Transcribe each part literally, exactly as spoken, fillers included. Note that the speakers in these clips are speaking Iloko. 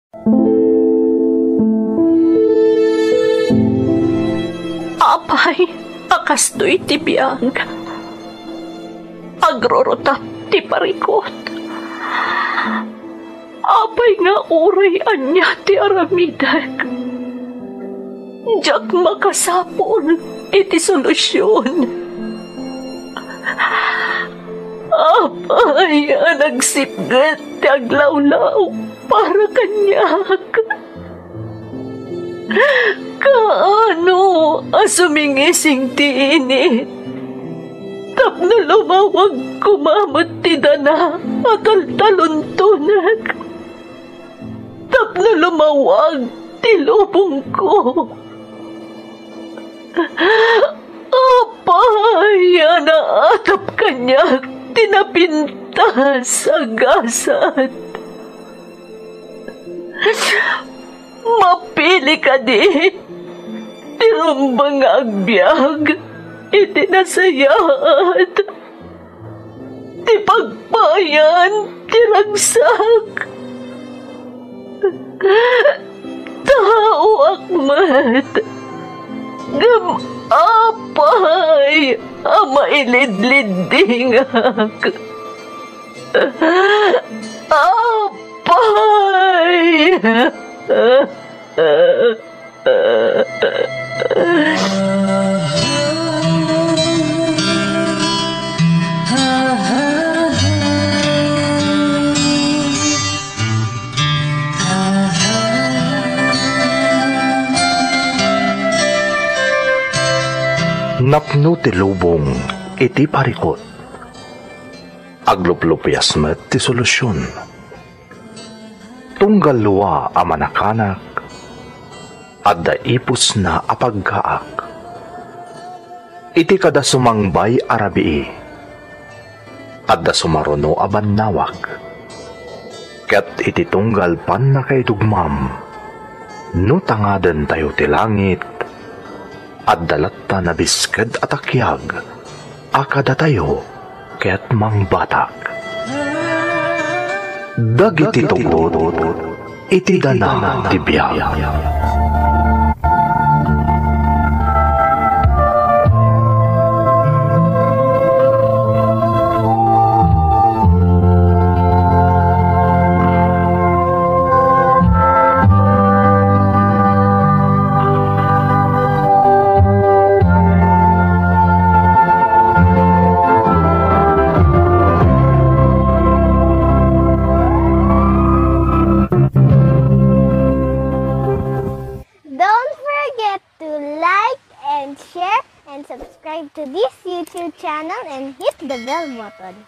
Apay a kastoy ti biag, agrurutap ti parikut. Apay nga uray ania ti aramidek, diak makasapul iti solusion. Apay a nagsipget ti aglawlaw para kaniak. Kaano a sumingising ti init tapno lumawag koma met ti dana a taltaluntonek, tapno lumawag ti lubongko. Apay a naatap kaniak ti napintas a gasat. Mapili kadi ti rumbeng nga agbiag iti nasayaat ti pagpayan ti ragsak? Taoak met, ngem apay a mailidliddingak? Apay! Napno ti lubong iti parikut. Agluplupias met ti solusion. Tunggal dua a manakanak, adda ipusna a paggaak. Iti kada sumangbay a rabii, adda sumaruno a bannawag. Ket iti tunggal pannakaidugmam, no tangadentayo ti langit, adda latta nabisked a takiag a kadatayo ket mangbatak. Dagiti tugot iti dana ti biag. Don't forget to like and share and subscribe to this YouTube channel and hit the bell button.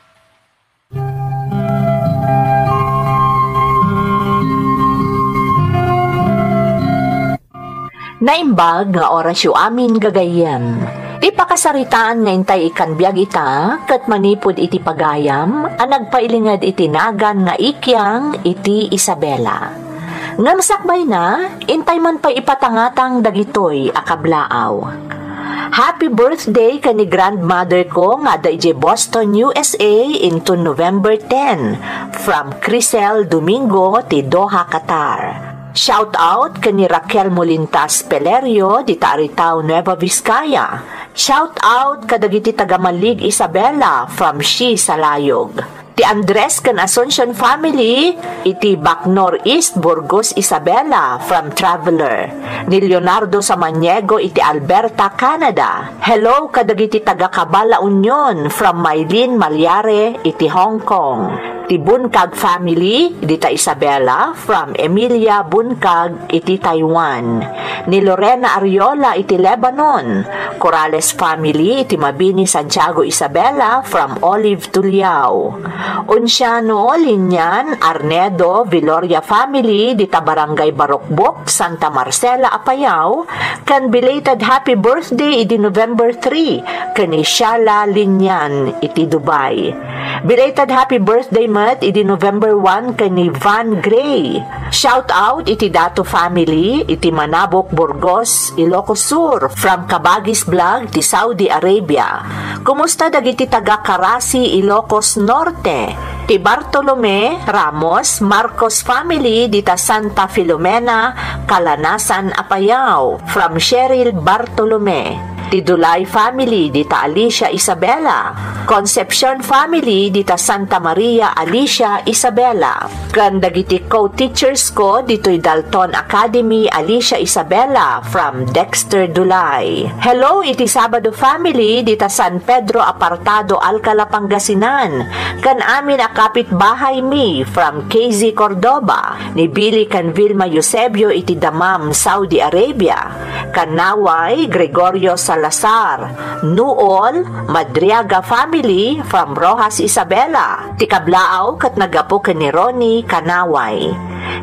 Naimbag nga orasyo amin, gagayyem. Ti pakasaritaan nga intay ikkan biag ita, ket manipud iti pagayam a nagpailinged iti nagan nga Ikiang iti Isabela. Ngem sakbayna, intay man pay ipatangatang dagitoy a kablaaw. Happy birthday ken ni grandmother ko nga adda idiay Boston, U S A, inton November ten, from Crisel Domingo ti Doha, Qatar. Shout out ken ni Raquel Molintas Pelerio dita Aritao, Nueva Vizcaya. Shout out kadagiti taga Malig, Isabela from Shi, Salayog. Ti Andres ken Asuncion family iti Bacnor East, Burgos, Isabela from Traveler. Ni Leonardo Samaniego iti Alberta, Canada. Hello kadagiti taga Cabal, La Union from Mylene Maliare iti Hong Kong. Ti Buncag family dita Isabela from Emilia Buncag iti Taiwan. Ni Lorena Ariola iti Lebanon. Corrales family iti Mabini, Santiago, Isabela from Olive Tuliao. Onciano, Linian, Arnedo, Viloria family dita Barangay Barokbok, Santa Marcela, Apayao, ken belated happy birthday idi November three ken ni Shala Linian iti Dubai. Belated happy birthday met idi November one ken ni Van Gray. Shout out iti Dato family iti Manabok, Burgos, Ilocos Sur, from Kabagis Vlog ti Saudi Arabia. Kumusta dagiti taga Karasi, Ilocos Norte? Ti Bartolome Ramos Marcos family dita Santa Filomena, Calanasan, Apayao, from Cheryl Bartolome. Ti Dulay family dita Alicia Isabela. Concepcion family dita Santa Maria Alicia Isabela. Ken dagiti co-teachers ko ditoy Dalton Academy, Alicia Isabela from Dexter Dulay. Hello iti Sabado family dita San Pedro Apartado, Alcala, Pangasinan. Ken amin a kapitbahaymi from K Z Cordova, ni Billy ken Vilma Eusebio iti Dammam, Saudi Arabia. Kanaway, Gregorio Salazar, Nuol, Madriaga family from Roxas, Isabela. Ti kablaaw ket naggapu ken ni Ronnie Kanaway.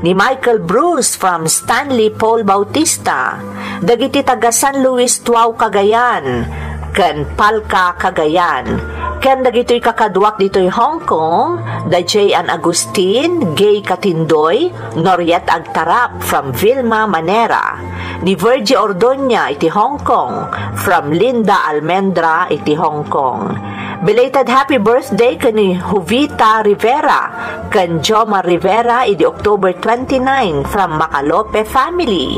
Ni Michael Bruce from Stanley Paul Bautista. Dagiti taga San Luis Tuao, Cagayan, ken Palca, Cagayan. Ken dagitoy kakaduak ditoy Hong Kong, da J. Ann Agustin, Gay Katindoy, Noriet Agtarap from Vilma Manera. Ni Virgie Ordoña iti Hong Kong, from Linda Almendra iti Hong Kong. Belated happy birthday ken ni Jovita Rivera ken Jomar Rivera idi October twenty-nine from Macalope family.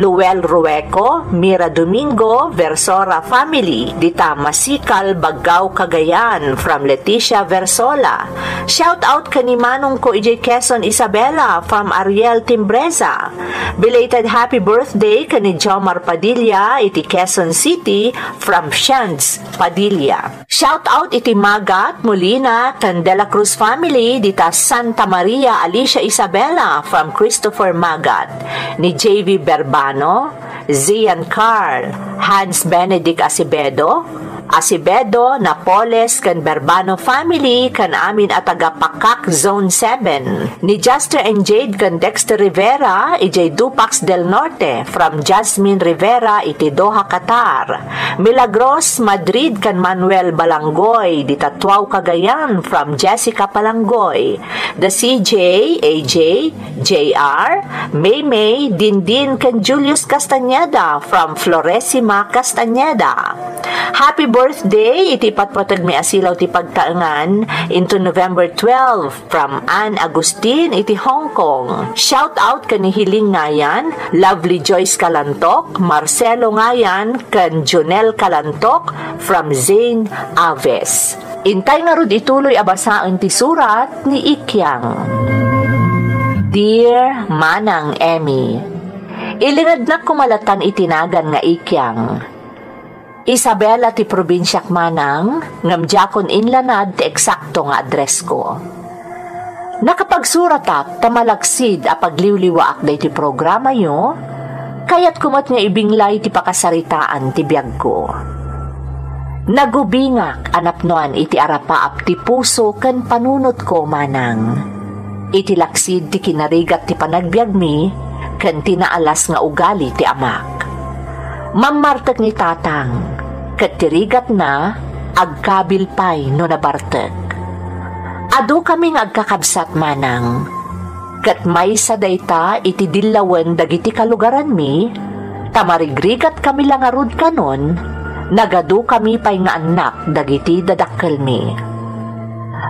Luel Rueco, Mira Domingo, Versora family, dita Masikal, Baggao, Cagayan, from Leticia Versola. Shout out ken ni manong ko idiay Quezon, Isabela, from Ariel Timbreza. Belated happy birthday ken ni Jomar Padilla iti Quezon City from Shands Padilla. Shout out iti Magat, Molina, ken De La Cruz family dita Santa Maria Alicia Isabela from Christopher Magat, ni J V Berbano, Zian Carl, Hans Benedict Acevedo, Acevedo, Napoles, ken Berbano family, ken amin a taga Pakak Zone seven. Ni Juster and Jade ken Dexter Rivera, idiay Dupax del Norte, from Jasmine Rivera iti Doha, Qatar. Milagros Madrid ken Manuel Balanggoy, dita Tuao, Cagayan, from Jessica Palanggoy. The C J, A J, J R, Maymay, Dindin, ken Julius Castañeda from Floresima Castañeda. Happy birthday iti patpategmi a silaw ti pagtaengan into November twelve from Ann Agustin iti Hong Kong. Shout out ken ni Hiling Ngayan, Lovely Joyce Kalantok, Marcelo Ngayan, ken Jonel Kalantok from Zane Aves. Intay ngarud ituloy a basaen ti surat ni Ikyang. Dear Manang Emmy, ilingednak koma latan iti nagan nga Ikyang. Isabela ti probinsiak manang, ngem diakon inlanad ti eksakto nga addressko. Nakapagsuratak ta malaksid a pagliwliwaak daytoy programayo, kayatko met nga ibinglay ti pakasaritaan ti biagko. Nagubingak a napnoan iti arapaap ti puso ken panunotko manang. Iti laksid ti kinarigat ti panagbiagmi ken ti naalas nga ugali ti amak. Mammartek ni Tatang, ket ti rigatna agkabil pay no nabartek. Adukami nga agkakabsat manang, ket maysa dayta iti dillawen dagiti kalugaranmi, ta marigrigatkami la ngarud kanon, nagadukami pay nga annak dagiti dadakkelmi.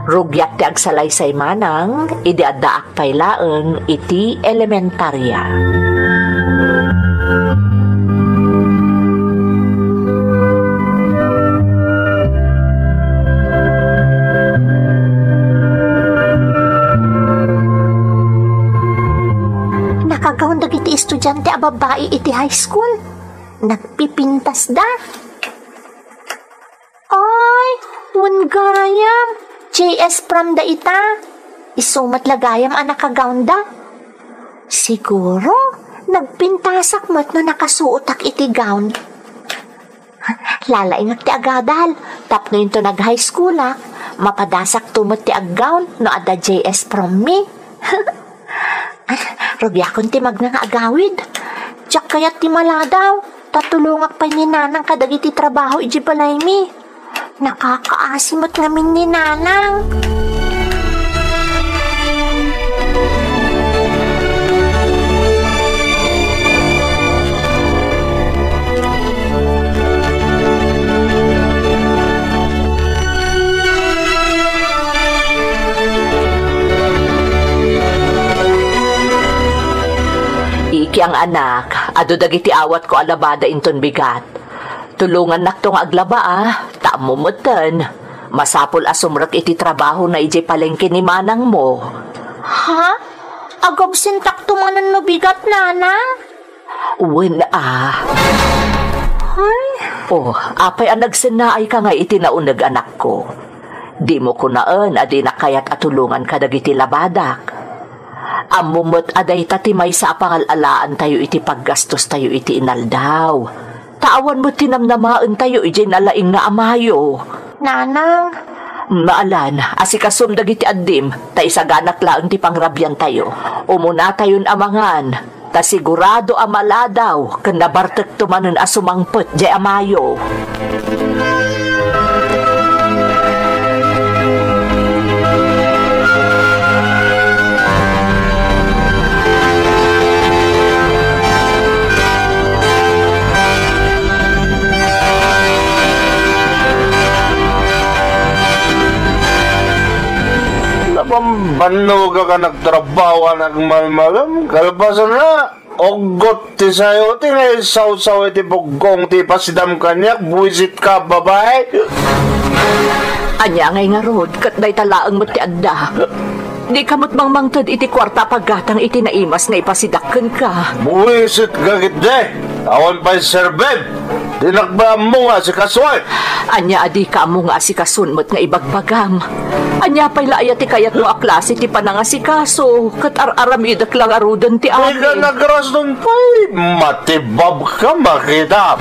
Rugiak ti agsalaysay manang idi addaak pay laeng iti elementaria. Nakagawn dagiti estudiante a babbai iti high school. Nagpipintasda. Ay, wen gayam, J S prom dayta. Isu met la gayam a nakagawnda. Siguro, nagpintasak met no nakasuotak iti gown. Lalaingak ti agadal, tapno inton nag-high schoolak, mapadasakto met ti aggown no adda J S prom mi. Rugiakon ti magna nga agawid. Diak kayat ti maladaw, ta tulongak pay ni Nanang kadagiti trabaho idiay balaymi. Nakakaasi met ngamin ni Nanang. Kiang anak, adu dagiti awatko a labada inton bigat. Tulongannakto nga aglaba a, ta ammo metten, masapul a sumrek iti trabahona idiay palengke ni manangmo. Ha? Agabsentakto manen no bigat, nanang? Wen a. Ay. Oh, apay a nagsennaayka nga iti nauneg, anakko? Dimo kunaen a dinak kayat a tulongan kadagiti labadak. Ammo met a dayta ti maysa a pangal-alaantayo iti paggastostayo iti inaldaw. Ta awan met ti namnamaentayo idiay nalaing nga a Mayo. Nanang. Maalan, asikasom dagiti addim, ta isaganak laeng ti pangrabiantayo. Umunatayon a mangan, ta sigurado a maladaw ken nabartekto manen a sumangpet diay a Mayo. Napambannoga ka nagtrabaho a nagmalmalem, kalpasanna, uggot ti sayo ti nga isawsaw iti bukkong ti ipasidam kaniak, buisit ka, babae. Ania ngay ngarud, ket dayta laeng met ti adda. Dika met mangmangted iti kuarta a paggatang iti naimas nga ipasidak kenka. Buisit ka ketdi, awan pay serbem. Dinak pay ammo nga asikasoen. Ania a dika ammo nga asikason met nga ibagbagam? Ania pay la aya ti kayatmo a klase ti panangasikaso? Ket ar-aramidek la ngaruden ti amin. Dika nagrason pay, matibab ka, makita.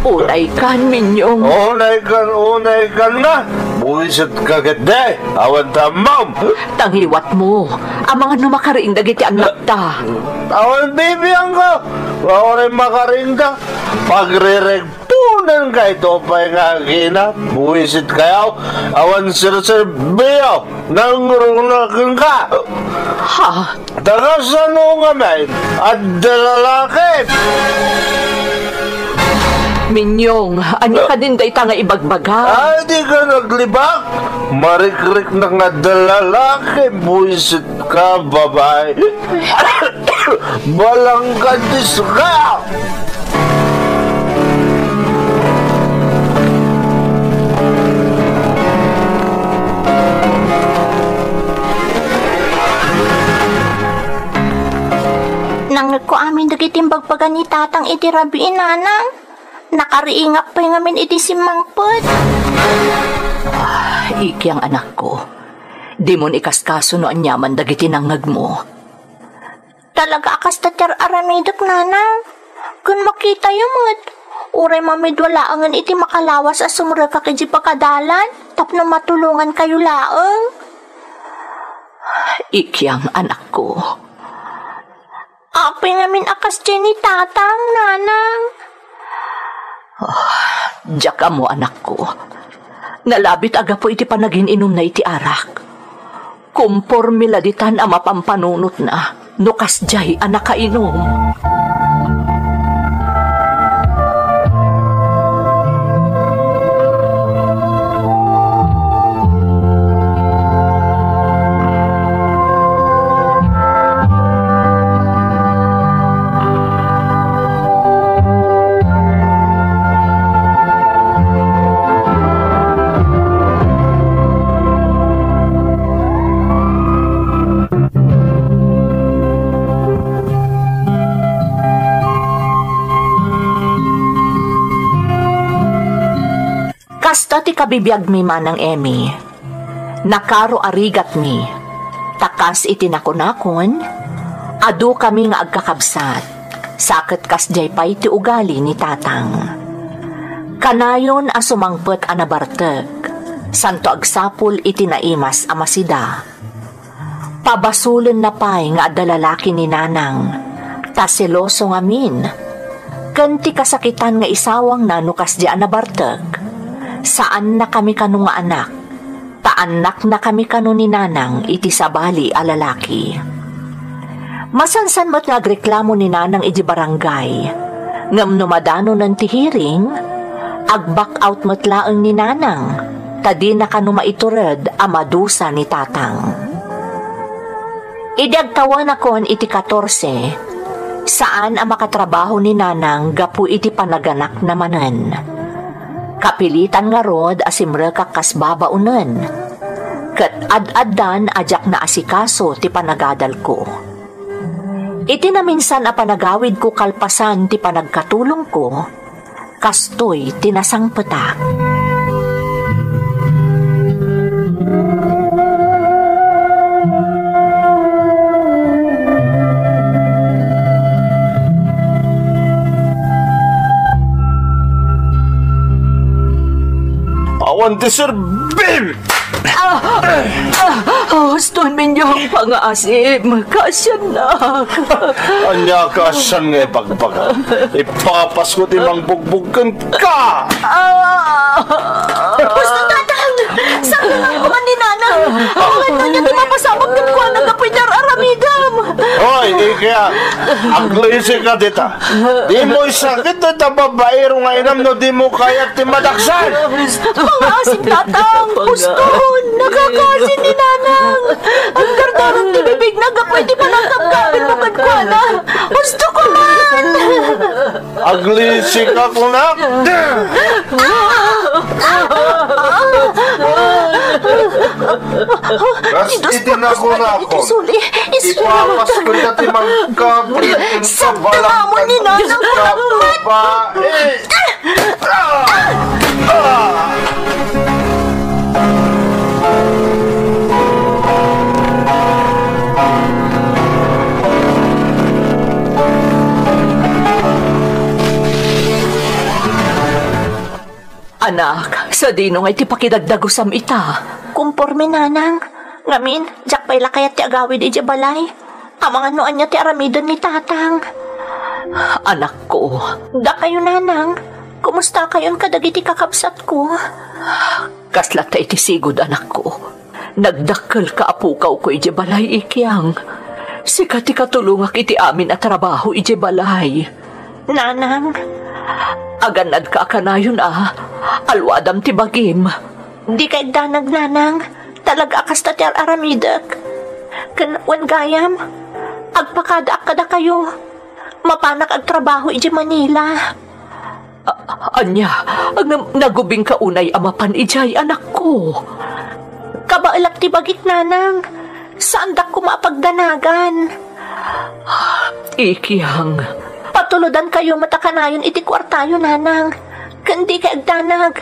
Unay kan, Minyong. Unay kan, unay kan nga. Buisit ka ketdi, awan ta ammom. Tangiwatmo, amangan no makariing dagiti annakta. Awan bibiangko, awan makariingda. Pagrireg Punan kayto pay nga agina, buisit kayo, awan serserbiyo, nangruna kenka. Ha? Taga sano ngamin, adda lalaki? Minyong, ania kadin dayta nga ibagbaga? Ay, di ka naglibak. Marikrik na nga adda lalaki, buisit ka, babae. Balangkadis ka! Nangngegko amin dagiti imbagbaga ni Tatang iti rabii, Nanang. Nakariingak pay ngamin iti simmangpet. Ah, Ikiang, anakko, dimon ikaskaso no aniaman dagiti nangngegmo. Talaga a kasta ti ar-aramidek, Nanang. Ken makitayo met, uray mamidua laengen iti makalawas a sumrekak idiay pagadalan tapno matulongankayo laeng. Ikiang, anakko. Apay ngamin a kasdiay ni Tatang, Nanang? Ah, diak ammo, anakko. Nalabit a gapu iti panagin-inumna iti arak. Komporme la ditan a mapampanunotna no kasdiay a nakainum. Kasta ti kabibiagmi, Manang Emmy. Nakaro a rigatmi. Ta kas iti nakunakon, adukami nga agkakabsat, sa ket kasdiay pay ti ugali ni Tatang. Kanayon a sumangpet a nabartek, santo agsapul iti naimas a masida. Pabasolenna pay nga adda lalaki ni Nanang, ta seloso ngamin. Ken ti kasakitan nga isawangna no kasdi a nabartek, saannakami kano nga anak, ta annaknakami kano ni Nanang iti sabali a lalaki. Masansan met nga agreklamo ni Nanang iti barangay, ngem no madanonen ti hearing, ag-back out met laeng ni Nanang, ta dina kano maitured a madusa ni Tatang. Idi agtawenakon iti katorse, Saan a makatrabaho ni Nanang gapu iti panaganakna manen. Kapilitan ngarud a simrekak kas babaonen. Ket ad-addan a diak naasikaso ti panagadalko. Iti naminsan a panagawidko kalpasan ti panagkatulongko, kastoy ti nasangpetak. Awan ti serbim! Ah! Ah! Ah! Uston, Minyong, pangaasim. Kaasiannak. Ania, kaasian nga ibagbaga? Ipapasko ti mangbugbog kenka! Ah! Uston, Tatang! Sakto nga kuman ni Nanang. Awan na niya ti mapasabak kenkuana gapu iti ar-aramidem. Hoy, Ikyang! Aglisika dita. Dimo isakit dayta babaero nga inam no dimo kayat ti madaksan. Pangaasim, Tatang. Uston, nakakaasim ni Nanang. Agdardaram ti bibigna gapu iti panangkabkabitmo kenkuana. Usto ko man. Aglisika, kunak. Kas iti nakunakon, ipapasko dayta ti mangkabri ken kabalang ni Nanang. Babae. Anak, sadino ngay ti pakidagdagusam ita? Kumporme, Nanang. Ngamin, diak pay la kayat ti agawid idiay balay. Amangan no ania ti aramiden ni Tatang. Anakko. Dakayo, Nanang. Kumustakayon kadagiti kakabsatko? Kasla ta iti sigud, anakko. Nagdakkel ka a pukawko idiay balay, Ikyang. Sika ti katulongak iti amin a trabaho idiay balay. Nanang. Agannadka a kanayon a, aluadam ti bagim. Dika agdanag, Nanang. Talaga a kasta ti ar-aramidek. Ken wen gayam, agpakadaak kadakayo. Mapanak agtrabaho idiay Manila. A-, ania? Ngem nagubingka unay a mapan idiay, anakko? Kabaelak ti bagik, Nanang. Saandak koma a pagdanagan. Ikyang. Patulodankayo met a kanayon iti kuartayo, Nanang. Ken dika agdanag.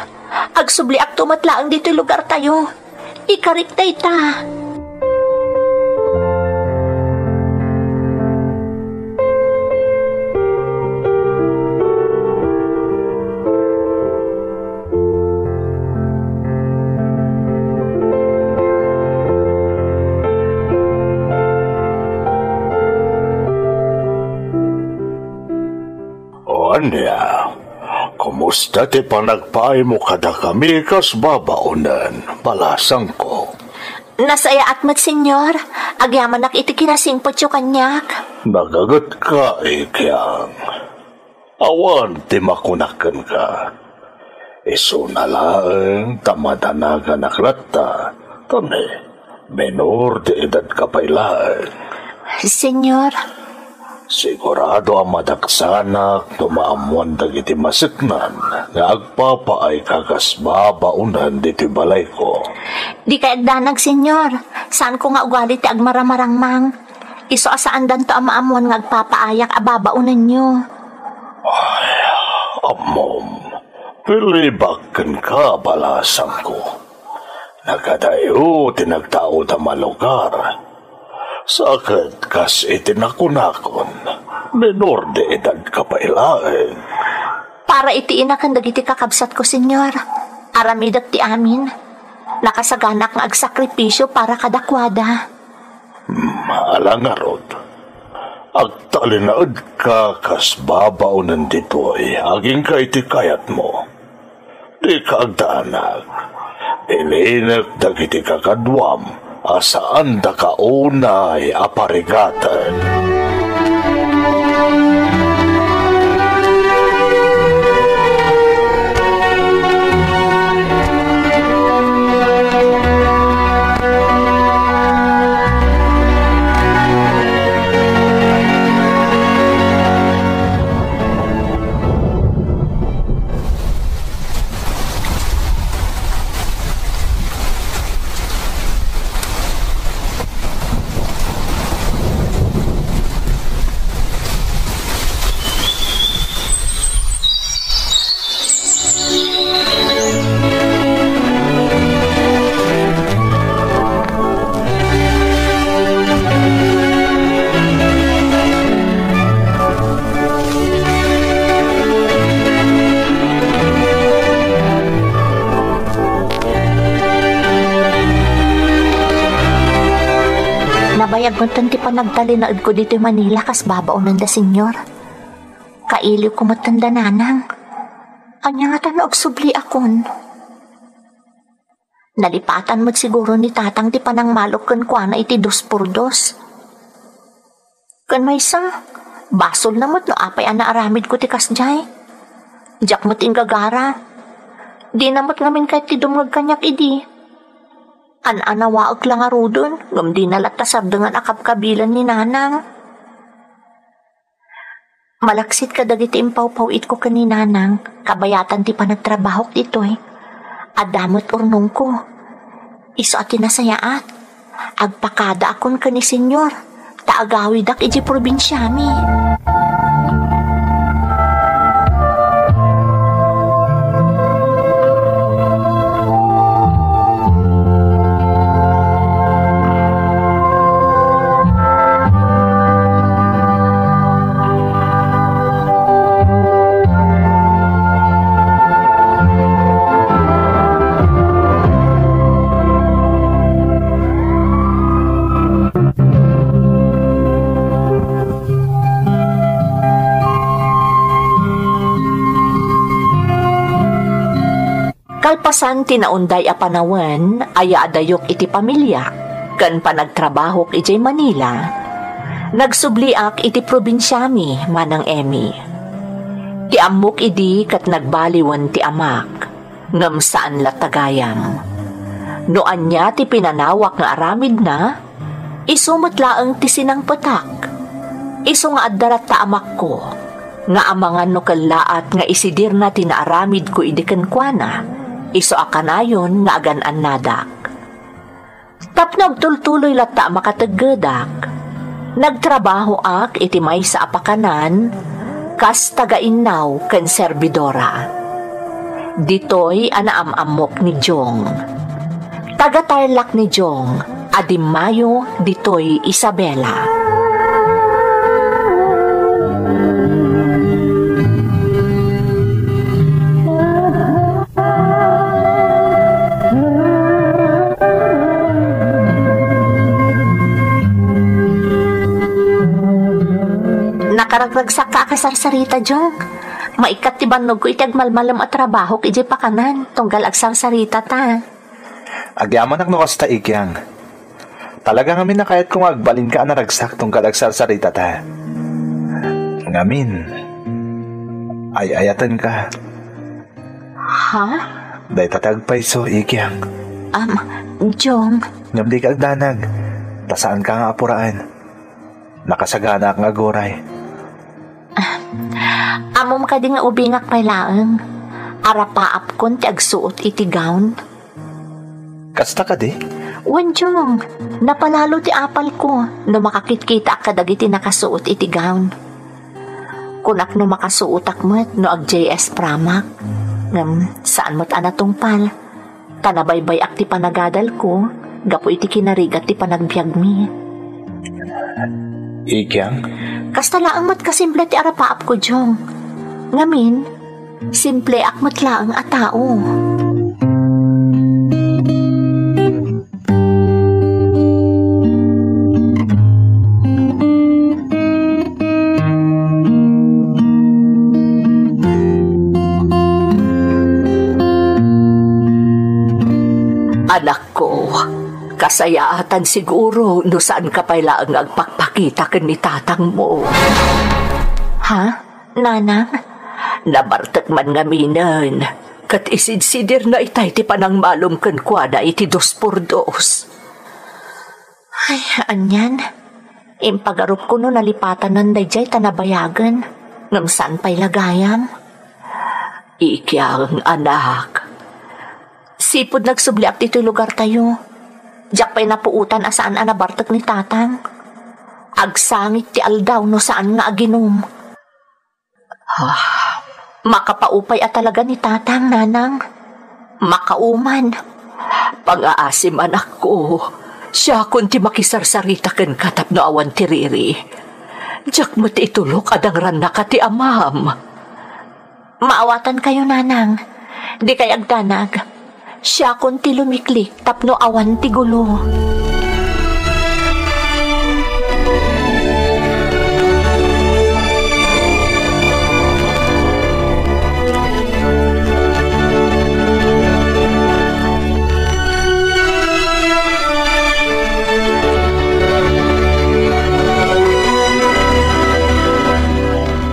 Agsubliakto met laeng ditoy lugartayo. Ikarik dayta. O ania, kumusta ti panagpaaymo kadakami kas babaonen, balasangko? Nasayaat met, Señor. Agyamanak iti kinasingpetyo kaniak. Nagagetka, Ikyang. Awan ti makunak kenka. Isuna laeng ta madanaganak latta, ta menor de edadka pay laeng. Señor. Sigurado a madaksanak no maammoan dagiti maseknan nga agpapaayka kas babaonen ditoy balayko. Dika agdanag, Señor. Saanko nga ugali ti agmaramarangmang. Isu a saandanto a maammoan nga agpapaayak a babaonenyo. Ay, ammom, pilibak kenka, balasangko. Nagadayo ti nagtaudam a lugar. Sa ket kas iti nakunakon, menor de edadka pay laeng. Para iti ina ken dagiti kakabsatko, Señor. Aramidek ti amin. Nakasaganak nga agsakripisio para kadakuada. Hmm, ala ngarud, agtalinaedka kas babaonen ditoy agingga iti kayatmo. Dika agdanag. Ilinek dagiti kakaduam a saandaka unay a parigaten. Tan ti panagtalinaedko ditoy Manila kas babaonen da Senyor. Kailiwko met da Nanang. Ania ngata no agsubliakon? Nalipatan met siguro ni Tatang ti panangmalok kenkuana iti dos por dos. Ken maysa, basolna met no apay a naaramidko ti kasdiay. Diak met inggagara. Dina met ngamin kayat ti dumngeg kaniak idi. An-anawaek la ngaruden, ngem dina latta sardengan a kabkabilan ni Nanang. Malaksid kadagiti impawpaw-itko ken ni Nanang, kabayatan ti panagtrabahok ditoy. Adda met urnongko. Isu a ti nasayaat, agpakadaakon ken ni Senyor, ta agawidak idiay probinsiami. Kalpasan ti naunday a panawen a yaadayok iti pamiliak ken panagtrabahok idiay Manila, nagsubliak iti probinsiami, Manang Emmy. Ti ammok idi ket nagbaliwen ti amak, ngem saan latta gayam. No ania ti pinanawak nga aramidna, isu met laeng ti sinangpetak. Isu nga adda latta amakko, nga amangan no kellaat nga isidirna ti naaramidko idi kenkuana, isu a kanayon nga agan-annadak. Tapno agtultuloy latta a makateggedak, nagtrabahoak iti maysa a pakanan kas taga-innaw ken serbidora. Ditoy a naam-ammok ni Jong. Taga-Tarlac ni Jong a dimmayo ditoy Isabela. Nakaragragsakka a kasarsarita, Jong. Maikkat ti bannogko iti agmalmalem a trabahok idiay pakanan, tunggal agsarsarita ta. Agyamanak no kasta, Ikyang. Talaga ngamin a kayatko nga agbalinka a naragsak tunggal agsarsarita ta. Ngamin, ay-ayatenka. Ha? Dayta ti agpayso, Ikyang. Am, Jong. Ngem dika agdanag, ta saanka nga apuraen. Nakasaganaak nga aguray. Ammom kadi nga ubingak pay laeng? Arapaapkon ti agsuot iti gown. Kasta kadi? Wen, Jong, napalalo ti apalko no makakitkitaak kadagiti nakasuot iti gown. Kunak no makasuotak met no ag-J S pramak. Ngem saan met a natungpal. Ta nabaybay-ak ti panagadalko gapu iti kinarigat ti panagbiagmi. Ikyang? Kasta laeng met kasimple ti arapaapko, Jong. Ngamin, simpleak met laeng a tao. Anakko, kasayaatan siguro no saanka pay laeng nga agpakpakita ken ni tatangmo. Ha? Nanang? Nabartek man ngaminen, ket isidsidirna itay ti panangmalum kenkuana iti dos por dos. Ay, anian? Impagarupko no nalipatanan daydiay ta nabayagen, ngem saan pay la gayam. Ikyang, anak. Sipud nagsubliak ditoy lugartayo, diak pay napuotan a saan a nabartek ni tatang. Agsangit ti aldaw no saan nga aginum. Ah, makapaupay a talaga ni tatang, nanang. Makauman. Pangaasim, anakko. Siakon ti makisarsarita kenka tapno awan ti riri. Diak met itulok a dangrannaka ti amam. Maawatankayo, nanang. Dikay agdanag. Siakon ti lumiklik tapno awan ti gulo.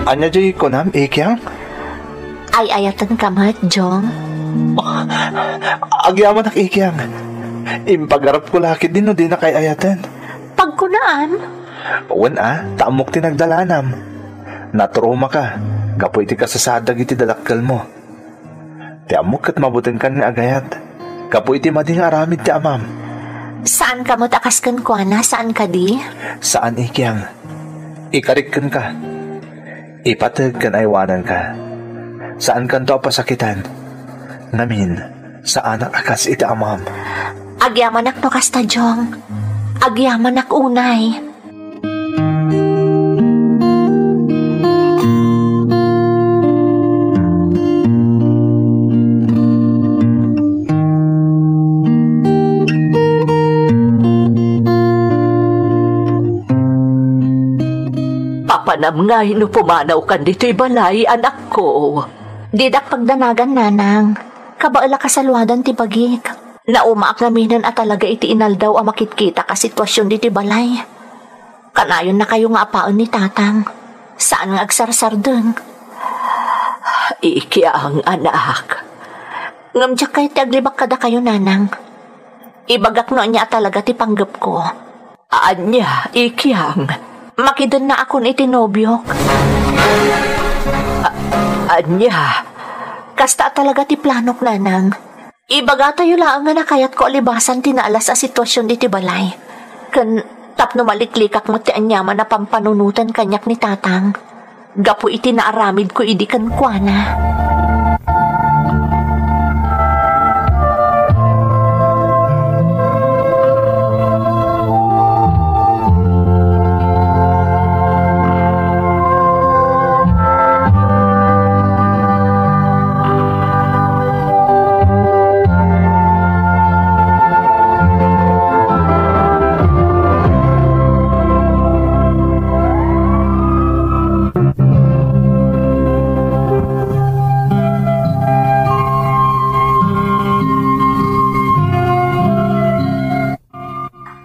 Ania diay kunam, Ikyang? Ay-ayatenka met, Jong? Agyamanak, Ikyang. Impagarupko la ketdi no dinak ay-ayaten. Pagkunam? Wen a, ta ammok ti nagdalanam. Natromaka gapu iti kasasaad dagiti dadakkelmo. Ti ammok ket mabutengkan nga agayat gapu iti madi nga aramid ti amam. Saanka met a kas kenkuana, saan kadi? Saan, Ikyang. Ikarik kenka. Ipateg ken aywanenka. Saankanto a pasakitan. Ngamin, saanak a kas iti amam. Agyamanak no kasta, Jong. Agyamanak unay. Papanam ngay no pumanawkan ditoy balay, anakko. Didak pagdanagan, nanang. Kabaelak a saluadan ti bagik. Naumaak ngaminen a talaga iti inaldaw a makitkita ka sitwasyon ditoy balay. Kanayonnakayo nga apaen ni tatang. Saan nga agsarsardeng. Ikyang, anak. Ngem diak kayat ti aglibak kadakayo, nanang. Ibagak no ania a talaga ti panggepko. Ania, Ikyang? Makidennaakon iti nobiok. A-, ania? Kasta a talaga ti planok, nanang. Ibagatayo laeng nga nakayatko a libasan ti naalas a sitwasyon ditoy balay. Ken tapno maliklikak met ti aniaman a pampanunoten kaniak ni tatang gapu iti naaramidko idi kenkuana.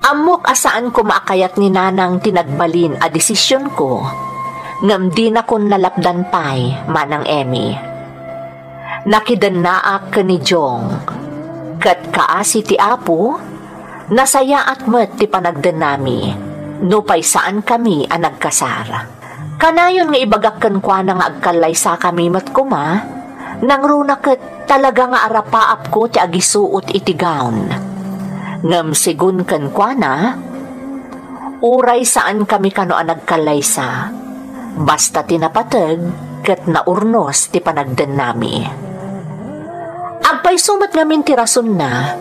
Ammok a saan koma a kayat ni nanang ti nagbalin a desisionko, ngem dinakon nalapdan pay, Manang Emmy. Nakidennaak ken ni Jong, ket kaasi ti Apo, nasayaat met ti panagdennami, nupay saankami a nagkasar. Kanayon nga ibagak kenkuana nga agkallaysakami met koma, nangruna ket talaga nga arapaapko ti agisuot iti gown. Ngem segun kenkuana, uray saankami kano a nagkallaysa, basta ti napateg ket naurnos ti panagdennami. Agpayso met ngamin ti rasonna,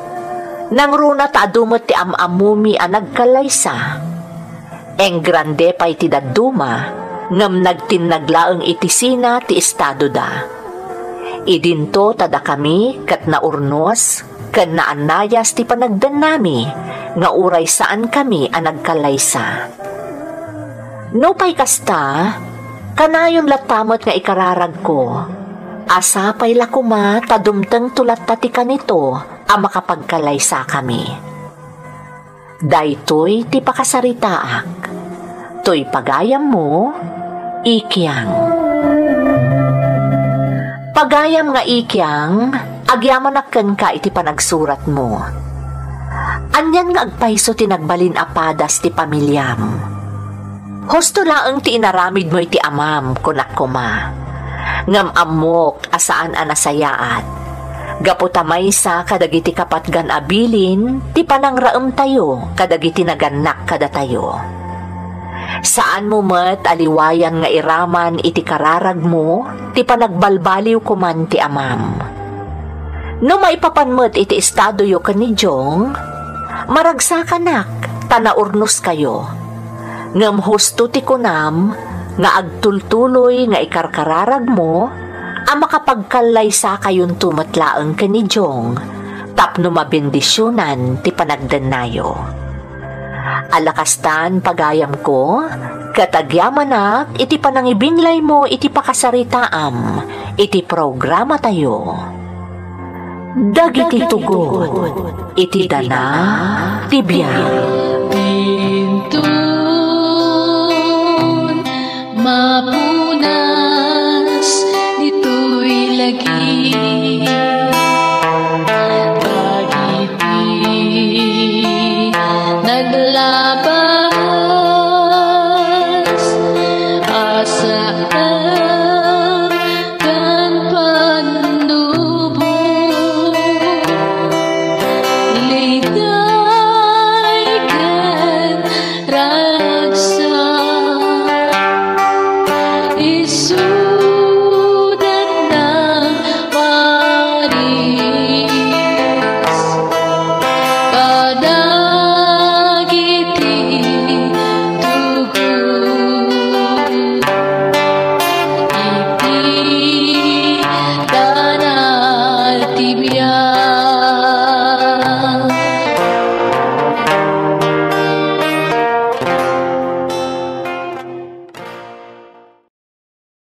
nangruna ta adu met ti am-ammomi a nagkallaysa. Engrande pay ti dadduma, ngem nagtinnag laeng iti Sina ti estadoda. Idinto ta dakami ket naurnos ken naannayas ti panagdennami nga uray saankami a nagkallaysa. Nupay kasta, kanayon latta met nga ikararagko a sapay la koma ta dumtengto latta ti kanito a makapagkallaysakami. Daytoy ti pakasaritaak. Toy pagayammo, Ikyang. Pagayam nga Ikyang, agyamanak kenka iti panagsuratmo. Anian nga agpayso ti nagbalin a padas ti pamiliam? Husto laeng ti inaramidmo iti amam, kunak koma. Ngem ammok a saan a nasayaat. Gapu ta maysa kadagiti kapatgan a bilin ti panangraemtayo kadagiti nagannak kadatayo. Saanmo met a liwayan nga iraman iti kararagmo ti panagbalbaliw koman ti amam. No maipapan met iti estadoyo ken ni Jong, maragsakanak ta naurnoskayo. Ngem husto ti kunam nga agtultuloy nga ikarkararagmo a makapagkallaysakayonto met laeng ken ni Jong tapno mabendisionan ti panagdennayo. Ala kastan, pagayamko, ket agyamanak iti panangibinglaymo iti pakasaritaam iti programatayo. Dagiti tugot iti dana ti biag. Inton mapuna Isu